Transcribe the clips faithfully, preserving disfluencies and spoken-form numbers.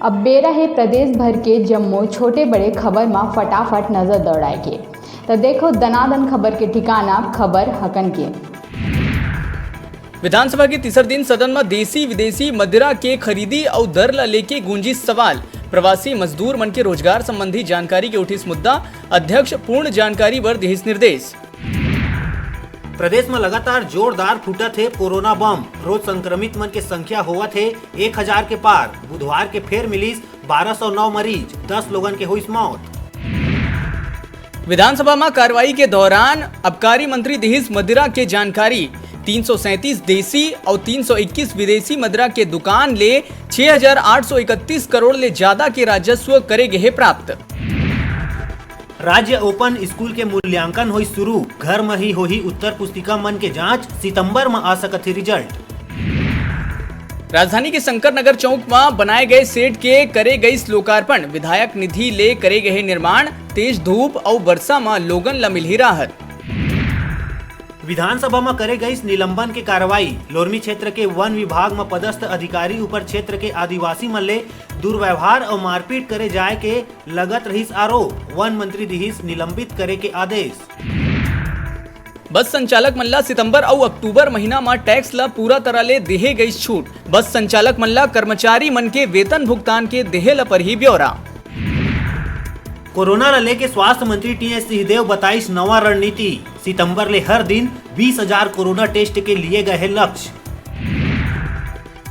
अब बेरा हे प्रदेश भर के जम्मो छोटे बड़े खबर म फटाफट नजर दौड़ाए के। त देखो दनादन खबर के ठिकाना, खबर हकन के। विधानसभा के तीसर दिन सदन म देसी विदेशी मदिरा के खरीदी अउ दर ल लेके गूंजिस सवाल। प्रवासी मजदूर मन के रोजगार संबंधी जानकारी के उठिस मुद्दा, अध्यक्ष पूर्ण जानकारी बर दिहिस निर्देश। प्रदेश म लगातार जोरदार फूटत हे कोरोना बम। रोज संक्रमित मन के संख्या होवत हे एक हजार के पार। बुधवार के फेर मिलिस बारह सौ नौ मरीज, दस लोगन के होइस मौत। विधानसभा म कार्रवाई के दौरान आबकारी मंत्री दिहिस मदिरा के जानकारी। तीन सौ सैंतीस देसी अउ तीन सौ इक्कीस विदेशी मदिरा के दुकान ले छह हजार आठ सौ इकतीस करोड़ ले ज्यादा के राजस्व करे गे हे प्राप्त। राज्य ओपन स्कूल के मूल्यांकन होई शुरू, घर म ही होही उत्तर पुस्तिका मन के जांच, सितंबर म आ सकत हे रिजल्ट। राजधानी के शंकर नगर चौक म बनाए गए शेड के करे गइस लोकार्पण, विधायक निधि ले करे गए निर्माण, तेज धूप अउ बरसा म लोगन ल मिलही राहत। विधानसभा म करे गइस निलंबन के कार्रवाई, लोरमी क्षेत्र के वन विभाग म पदस्थ अधिकारी ऊपर क्षेत्र के आदिवासी मन ले दुर्व्यवहार अउ मारपीट करे जाए के लगत रहिस आरोप, वन मंत्री दिहिस निलंबित करे के आदेश। बस संचालक मन ला सितंबर अउ अक्टूबर महीना म टैक्स ला पूरा तरह ले देहे गइस छूट। बस संचालक मन ला कर्मचारी मन के वेतन भुगतान के देहे ला परही ब्यौरा। कोरोना ला लेके स्वास्थ्य मंत्री टीएस सिंहदेव बताइस नवा रणनीति, सितंबर ले हर दिन बीस हजार कोरोना टेस्ट के लिए गए हे लक्ष्य।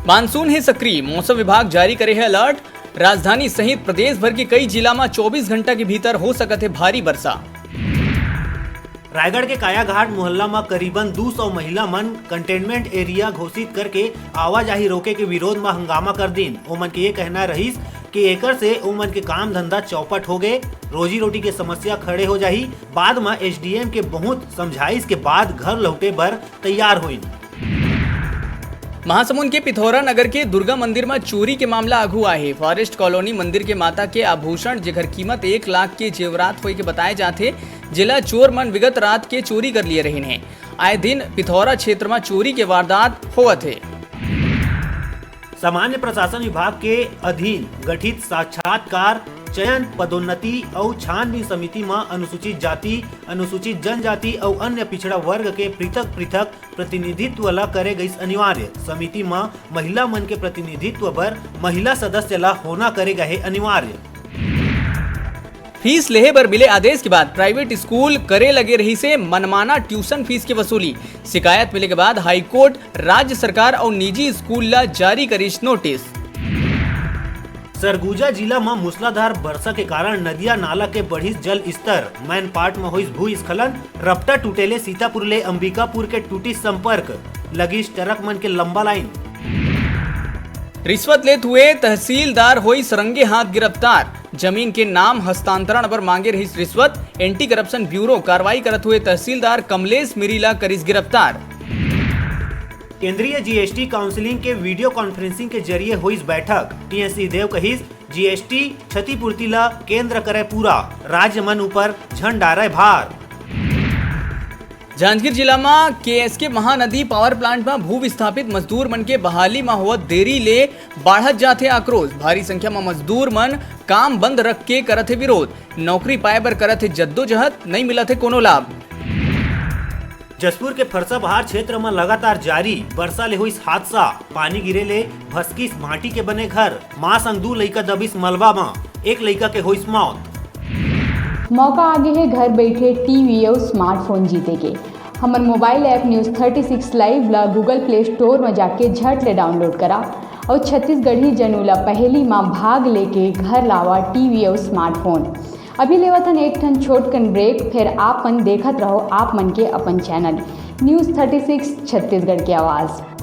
मानसून हे सक्रिय, मौसम विभाग जारी करे हे अलर्ट। राजधानी सहित प्रदेश भर के कई जिला म चौबीस घंटा के भीतर हो सकत हे भारी बरसा। रायगढ़ के कायाघाट मोहल्ला म करीबन दू सौ महिला मन कंटेनमेंट एरिया घोषित करके आवाजाही रोके के विरोध म हंगामा कर दिन। ओमन के ये कहना रहिस कि एकर से ओमन के काम धंधा चौपट हो गए, रोजी रोटी के समस्या खड़े हो जाही। बाद म एसडीएम के बहुत समझाइश के बाद घर लौटे बर तैयार होइन। महासमुंद के पिथौरा नगर के दुर्गा मंदिर म चोरी के मामला आघू आए हे। फॉरेस्ट कॉलोनी मंदिर के माता के आभूषण, जेकर कीमत एक लाख के जेवरात होए के बताए जाथे, जेला चोर मन विगत रात के चोरी कर लिए रहिन हे। आए दिन पिथौरा क्षेत्र म चोरी के वारदात होवत हे। सामान्य प्रशासन विभाग के अधीन गठित साक्षात्कार, चयन, पदोन्नति अउ छानबीन समिति म अनुसूचित जाति, अनुसूचित जनजाति अउ अन्य पिछड़ा वर्ग के पृथक-पृथक प्रतिनिधित्व ला करे गइस अनिवार्य। समिति म महिला मन के प्रतिनिधित्व बर महिला सदस्य ला होना करे गए हे अनिवार्य। फीस लेहे बर मिले आदेश के बाद प्राइवेट स्कूल करे लगे रहिस हे मनमाना ट्यूशन फीस के वसूली। शिकायत मिले के बाद हाई कोर्ट राज्य सरकार अउ निजी स्कूल ला जारी करिस नोटिस। सरगुजा जिला म मूसलाधार बरसा के कारण नदिया नाला के बढ़िस जल स्तर, मैनपाट म होइस भूस्खलन, रपटा टूटे ले सीतापुर ले अंबिकापुर के टूटिस संपर्क, लगिस ट्रक मन के लंबा लाइन। रिश्वत लेत हुए तहसीलदार होइस रंगे हाथ गिरफ्तार, जमीन के नाम हस्तांतरण बर मांगे रहिस रिश्वत, एंटी करप्शन ब्यूरो कार्रवाई करत हुए तहसीलदार कमलेश मिरी ला करिस गिरफ्तार। केंद्रीय जीएसटी काउंसिलिंग के वीडियो कॉन्फ्रेंसिंग के जरिए होइस बैठक, टीएस सिंहदेव कहिस जीएसटी क्षतिपूर्ति ला केंद्र करे पूरा, राज्य मन ऊपर झन डारे भार। जांजगीर जिला म केएसके महानदी पावर प्लांट म भू विस्थापित मजदूर मन के बहाली म होवत देरी ले बाढ़त जाथे आक्रोश। भारी संख्या म मजदूर मन काम बंद रख के करत हे विरोध, नौकरी पाए बर करत हे जद्दोजहद, नइ मिलत हे कोनो लाभ। जशपुर के फरसाबहार क्षेत्र म लगातार जारी बरसा ले होइस हादसा, पानी गिरे ले भसकिस माटी के बने घर, मां संग दू लइका दबिस मलबा म, एक लइका के होइस मौत। मौका आगे हे घर बैठे टीवी अउ स्मार्टफोन जीते के। हमर mobile app news thirty six live ला गूगल प्ले स्टोर म जाके झट ले डाउनलोड करा अउ छत्तीसगढ़ी जनऊ ला पहेली म भाग लेके घर लावा टीवी अउ स्मार्टफोन। अभी लेवत हन एक ठन छोटकन ब्रेक, फिर आप मन देखत रहो आप मन के अपन channel news thirty six Chhattisgarh के आवाज़।